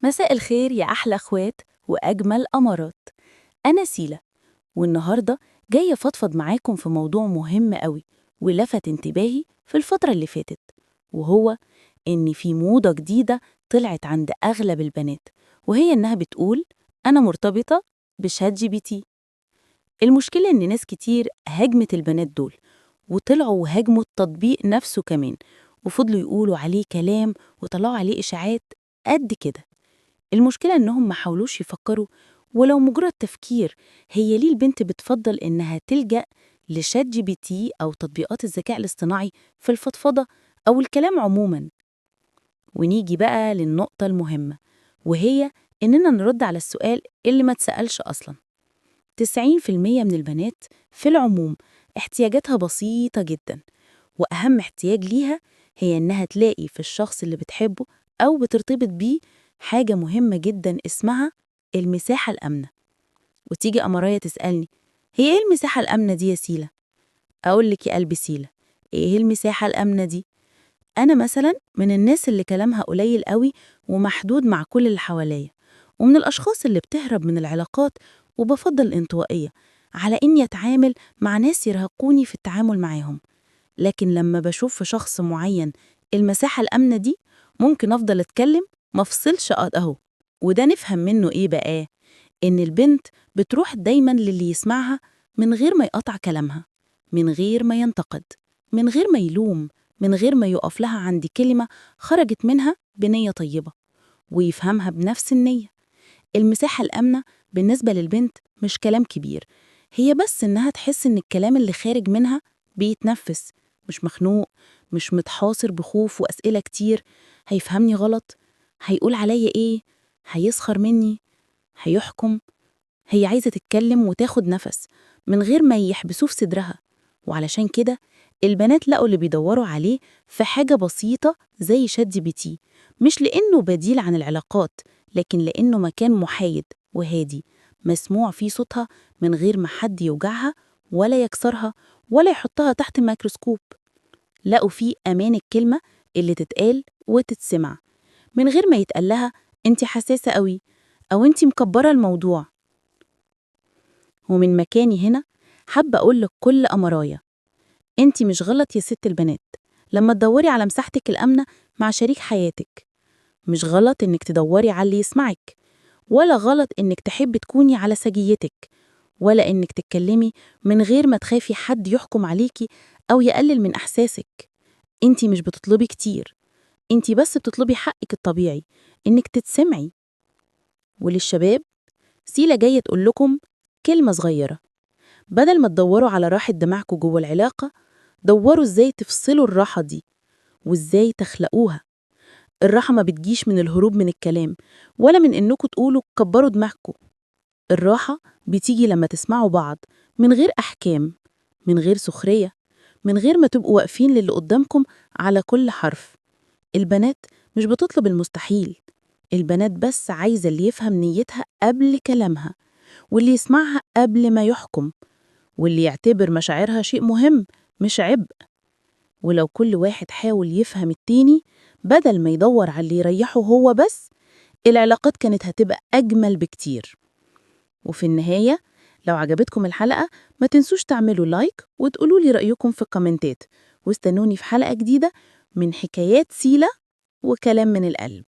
مساء الخير يا أحلى أخوات وأجمل أمارات. أنا سيلا، والنهاردة جاية فضفض معاكم في موضوع مهم قوي ولفت انتباهي في الفترة اللي فاتت، وهو إن في موضة جديدة طلعت عند أغلب البنات، وهي إنها بتقول أنا مرتبطة ب ChatGPT. المشكلة إن ناس كتير هاجمت البنات دول، وطلعوا وهاجموا التطبيق نفسه كمان، وفضلوا يقولوا عليه كلام وطلعوا عليه إشاعات قد كده. المشكلة إنهم ما حاولوش يفكروا ولو مجرد تفكير، هي ليه البنت بتفضل إنها تلجأ ل ChatGPT أو تطبيقات الذكاء الاصطناعي في الفضفضة أو الكلام عموماً. ونيجي بقى للنقطة المهمة، وهي إننا نرد على السؤال اللي ما اتسألش أصلاً. 90% من البنات في العموم احتياجاتها بسيطة جداً، وأهم احتياج ليها هي إنها تلاقي في الشخص اللي بتحبه أو بترتبط بيه حاجة مهمة جداً اسمها المساحة الآمنة. وتيجي أمرايا تسألني، هي إيه المساحة الآمنة دي يا سيلا؟ أقول لك يا قلبي سيلا، إيه المساحة الآمنة دي؟ أنا مثلاً من الناس اللي كلامها قليل قوي ومحدود مع كل اللي حواليا، ومن الأشخاص اللي بتهرب من العلاقات، وبفضل الانطوائية على إني أتعامل مع ناس يرهقوني في التعامل معاهم. لكن لما بشوف في شخص معين المساحة الآمنة دي، ممكن أفضل أتكلم مفصلش أهو. وده نفهم منه إيه بقى؟ إن البنت بتروح دايماً للي يسمعها من غير ما يقطع كلامها، من غير ما ينتقد، من غير ما يلوم، من غير ما يقف لها عند كلمة خرجت منها بنية طيبة ويفهمها بنفس النية. المساحة الآمنة بالنسبة للبنت مش كلام كبير، هي بس إنها تحس إن الكلام اللي خارج منها بيتنفس، مش مخنوق، مش متحاصر بخوف وأسئلة كتير، هيفهمني غلط، هيقول عليا إيه، هيسخر مني، هيحكم. هي عايزة تتكلم وتاخد نفس من غير ما يحبسوه في صدرها. وعلشان كده البنات لقوا اللي بيدوروا عليه في حاجة بسيطة زي ChatGPT، مش لأنه بديل عن العلاقات، لكن لأنه مكان محايد وهادي مسموع فيه صوتها من غير ما حد يوجعها ولا يكسرها ولا يحطها تحت ميكروسكوب. لقوا فيه أمان الكلمة اللي تتقال وتتسمع من غير ما يتقال لها انت حساسة قوي أو انت مكبرة الموضوع. ومن مكاني هنا حابة أقول لكل أمرايا، انت مش غلط يا ست البنات لما تدوري على مساحتك الآمنة مع شريك حياتك. مش غلط انك تدوري على اللي يسمعك، ولا غلط انك تحبي تكوني على سجيتك، ولا انك تتكلمي من غير ما تخافي حد يحكم عليكي أو يقلل من إحساسك. انت مش بتطلبي كتير، انت بس بتطلبي حقك الطبيعي انك تتسمعي. وللشباب، سيلا جاية تقول لكم كلمة صغيرة، بدل ما تدوروا على راحة دماغكم جوه العلاقة، دوروا ازاي تفصلوا الراحة دي وازاي تخلقوها. الراحة ما بتجيش من الهروب من الكلام، ولا من انكم تقولوا كبروا دماغكم. الراحة بتيجي لما تسمعوا بعض من غير أحكام، من غير سخرية، من غير ما تبقوا واقفين للي قدامكم على كل حرف. البنات مش بتطلب المستحيل، البنات بس عايزة اللي يفهم نيتها قبل كلامها، واللي يسمعها قبل ما يحكم، واللي يعتبر مشاعرها شيء مهم مش عبء. ولو كل واحد حاول يفهم التاني بدل ما يدور على اللي يريحه هو بس، العلاقات كانت هتبقى أجمل بكتير. وفي النهاية، لو عجبتكم الحلقة ما تنسوش تعملوا like وتقولوا لي رأيكم في الكومنتات، واستنوني في حلقة جديدة من حكايات سيلا وكلام من القلب.